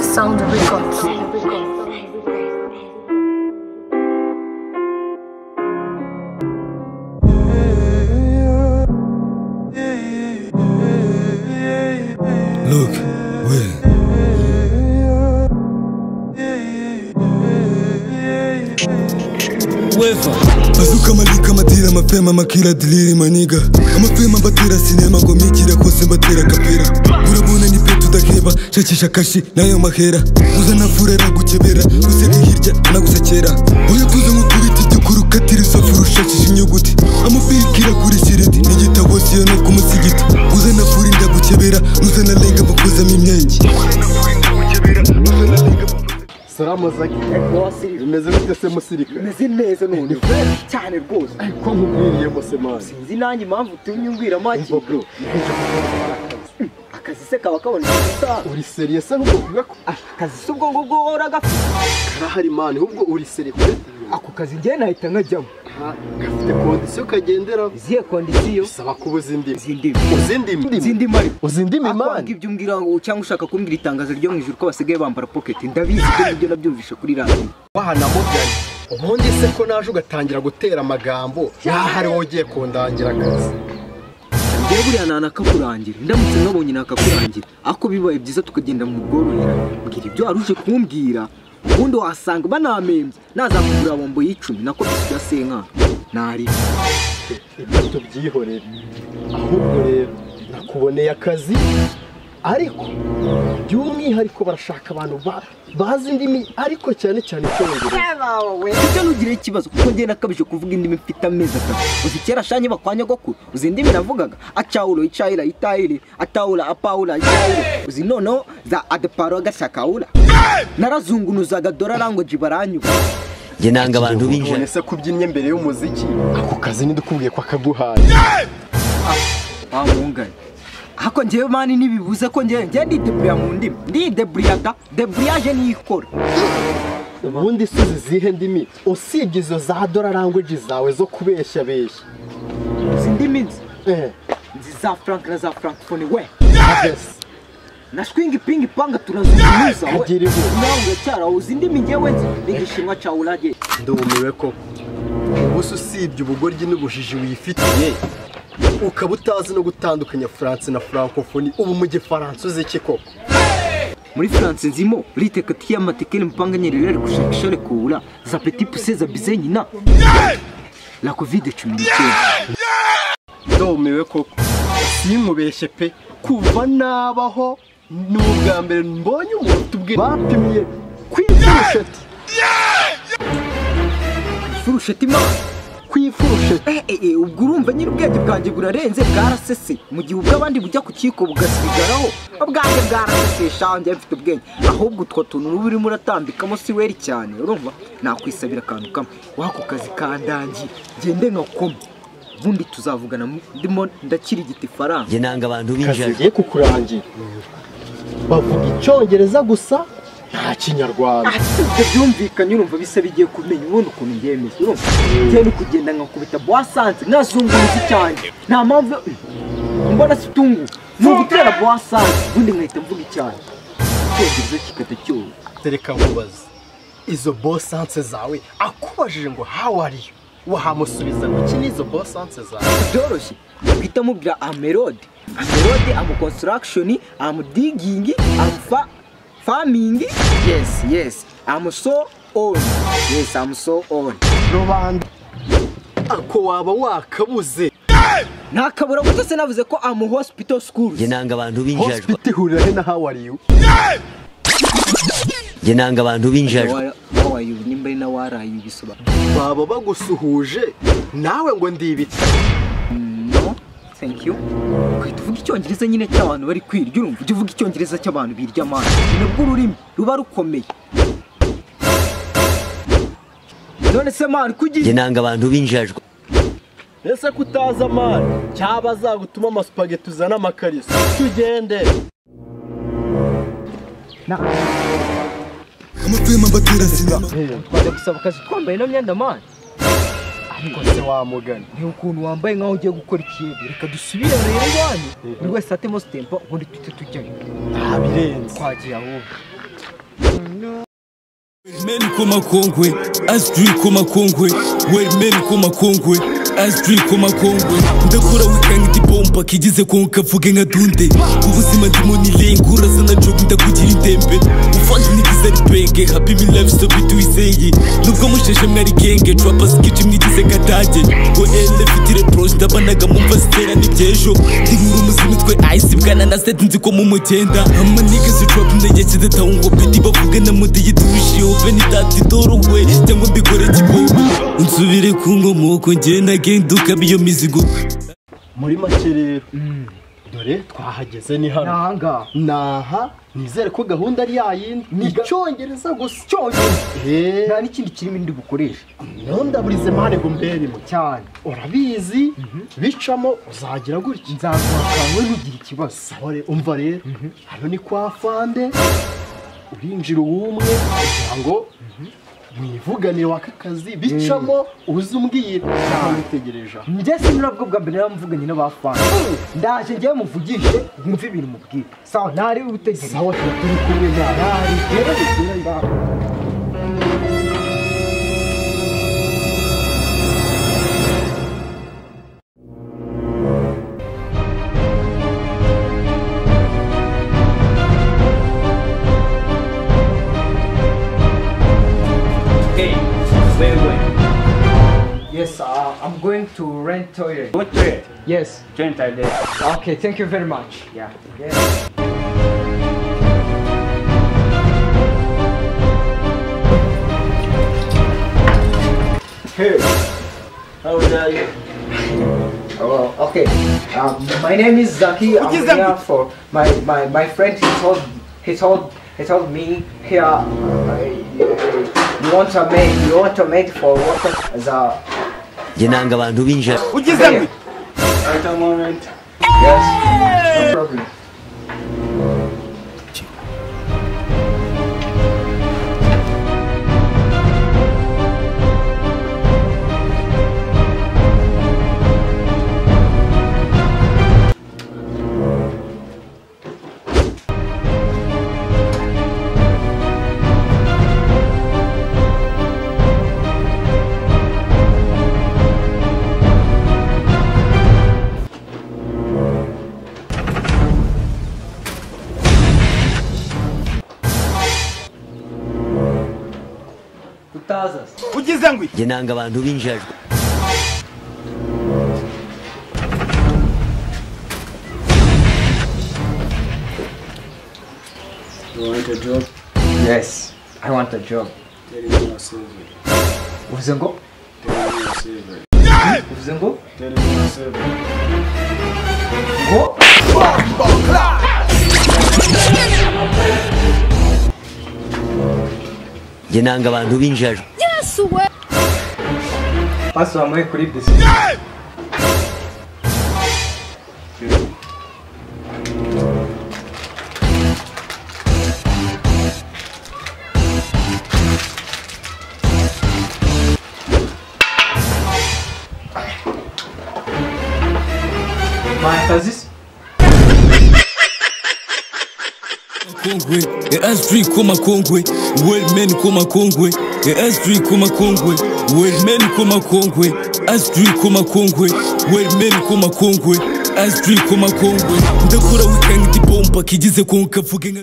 Live Sound Records. Look, wait. Bazuka malika matira mapema makira diliri maniga amapema batira sinema ngo mikira kose batira kapera urabona ni petu dakeba shakisha kashi nayo mahera uzana furera gukebera useka hirya nagusekera oya tuze nkukubita igikuru katira isafuru ushakisha inyuguti amupikira kuri shiriti n'igitabo siyo no kumusigiti uzana furinda gukebera uzana lenga bakozamo imyenge. Salamu zaki. Bimeze bite se musirika? Bimeze neza none cyane rwose. Ko nkubwiriye mose man. Sinzi nanjye impamvu utunyumvira make. Bro. Akazi se kaba kabona isaha. Uri serious se ahubwo kuvuga ko akazi se ubwo ngubwo woraga karahari man, ahubwo uri serious. Ako kazi ngiye nahita nkajyamo. Gafite condition kagendera. Izihe condition? Bisaba kubuza indimi. Izindimi. Izindimi ari. Uzindimi man. Ibyo umbwira ngo cyangwa ushaka kumbwira itangazo ryo mu ijuru ko basigaye bambara pocket. Ndabizi ko ibyo nabyumvishe kuri radio. Wahana mugani. Ubundi se ko naje ugatangira gutera amagambo nahari wogiye kundangira akazi. Ngiye buriya nanakakurangira. Ndamutse nkabonye nakakurangira. Ako bibaye byiza tukagenda mu bworohera. Mbwira ibyo aruje kumbwira. Ubundi wasanga banamembye nazakugura bombo y'icumi nako bisya senka nari ibyo tubyihorere. Ahubwo rero nakuboneye akazi ariko by'umwihariko barashaka abantu bazi indimi ariko cyane cyane icyongereza. Ibyo ntugire ikibazo kuko ngiye nakabije kuvuga indimi mfite amezi atatu. Uzi kera shanye bakwanya gokuru uzi indimi navugaga acawulo icayira itayire atawula apaula icayire uzi noneho za adeparo gashakaula narazungunuzaga dora language baranyuka. Nge nanga abantu binjira. None se kubyinnye mbere y'umuziki ako kazi nidukubwiye ko akaguhaye. Ah mungane. Hako njewe mani nibibuze ko njewe nje ndi debria mu ndimi. Ndi debriada, debriage ni ikora. Ubundi suzi zihe ndimi usibye izo za dora language zawe zo kubeshya beshya. Izi ndimi nzi. Nzi za Frank na za Francophone we. Yes. Na swingi pingi panga tunazungumza we. Nawe cyara uzi ndimi njewe nzi n'igishinwa cha ulaje. Ndumiwe ko ubuso usibye ubugoryi n'ubujiji wifitiye ukaba utazi no gutandukanya France na Francophonie ubu mu gifaransa uzi iki koko? Muri France nzimo ritekati y'amatekele mpanga nyerere gushakisha rekura za petit poussé za bizenyi na la Covid-19. Ndumiwe koko sinkubeshye pe kuva nabaho n'ubwa mbere mbonye umuntu tubwira bapimye kwifurusheti. Furusheti ma kwifurusheti. Ubwo urumva nyiri ubwenge bwanjye burarenze bwarasese mu gihe ubw'abandi bujya ku kiko bugasigaraho ubwanjye bwarasese shanjye mfite ubwenge ahubwo utwo tuntu uba urimo uratambikamo si weri cyane urumva nakwisabira akantu kamwe wako kazi kandangiye ngende nkakome ubundi tuzavugana ndimo ndakirigita ifaranga. Nge nanga abantu binjira. Kazi kukurangira bavuga icyongereza gusa nta kinyarwanda. Ibyo byumvikanye urumva bisa bigiye kumenya ubundi ukuntu ngemeze urumva ngiye no kugenda nkakubita boisanse nkazunguruza icyanjye nta mpamvu mbona situngu ni ugutera boisanse ubundi nkahita mvuga icyanjye icyongereza kikata cyose. Reka nkubaze izo boisanse zawe akubajije ngo how are you wahamusubiza ngo iki nizo boisanse zawe? Byoroshye uhita mubwira amerode amerode amu construction amu digging amu farming. Yes, yes. I'm so on. Yes, I'm so on. Rubanda ako waba wakabuze. Nakabura gute se navuze ko am hospital schools. Nge nanga abantu binjajwa. Hospital ihurira he na how are you? Nge nanga abantu binjajwa. How are you nimba na waraye bisoba. Baba bagusuhuje nawe ngo ndibitse. No. Thank you. Ukahita uvuga icyongereza nyine cy'abantu bari kwirya urumva ujye uvuga icyongereza cy'abantu birya amana nabwo ururimi ruba rukomeye. None se man kugiye Nge nanga abantu binjajwa. Ese kutaza man cyaba azagutuma amasupageti uzana amakariso tugende. Amapema batira sinema. Twajya gusaba akazi twambaye no myenda man. Ariko se wamugani ni ukuntu wambaye nkaho ugiye gukora ikintu. Reka dusubire rero iwanyu buri wese atemo stempa ubundi tuhite tujyayo. Nta birenze twagiye ahubwo. Men kumakongwe, astri kumakongwe, well men kumakongwe, astri kumakongwe. Ndakora wikanga igipompa kigize konka mvuge nka dunde. Ubuzima ndimo ni lenga urasa na joke ndakugira indembe. Ufanga nigize ari penge, happy me life so bituyiseye. Nubwo musheshe mwari genge, trappers kitchen mwigize kadage. Ngo ele fitire proche ndabanaga mumva zitera n'ibyejo. Ndinkura umuzima twe ice bwana na set nzi ko mu mugenda. Ama niggas trap ndegeke ngo bidi bavuge na mudi yitushi. Open tati dorowe cyangwa mbikore kibobo unsubire ku nkomoko ngenda genduka biyo mizigo. Muri make rero dore twahageze ni hano nanga naha nizere ko gahunda ari yayindi ni icyongereza gusa icyongereza nta n'ikindi kirimo ndi bukoresha. Ndaburize mane ngo mbere mu cyane urabizi bicamo uzagira gutya nzaguha nugira ikibazo. Sawa umva rero hano ni kwa Fande urinjira ubumwe kugira ngo mwivuganire wakakazi bicamo uzumbwira ntabitegereje. Njye sinabwo bwa mbere namuvuganye n'abafana ndaje ngiye muvugishe mwumve ibintu mubwira. Sawa ntari ubutegereje. Sawa turi kumwe ntari rero. Yes, I'm going to rent toilet. What toilet? Yes. Rent toilet. Okay, thank you very much. Yeah. Okay. Hey. How are you? Oh, okay. My name is Zaki. I'm here for my friend. He told me here. You want a maid for water as a. Nanga abantu b'injara. Ugeze At a moment. Yes. No problem. Njye nanga abantu b'injajwe. You want a job? Yes, I want a job. Tell me your CV. Uvuze ngo? Tell me your CV. Uvuze ngo? Tell me your CV. Ngo? Njye nanga abantu b'injajwe. Pasi wamuhe kuri bisi. Aziz. Kongwe, S3 kuma kongwe, well men kuma kongwe, S3 kuma kongwe, well men kuma kongwe, S3 kuma kongwe, well men kuma kongwe, S3 kuma kongwe. Ndakora wikanga igipompa kigize konka mvuge nka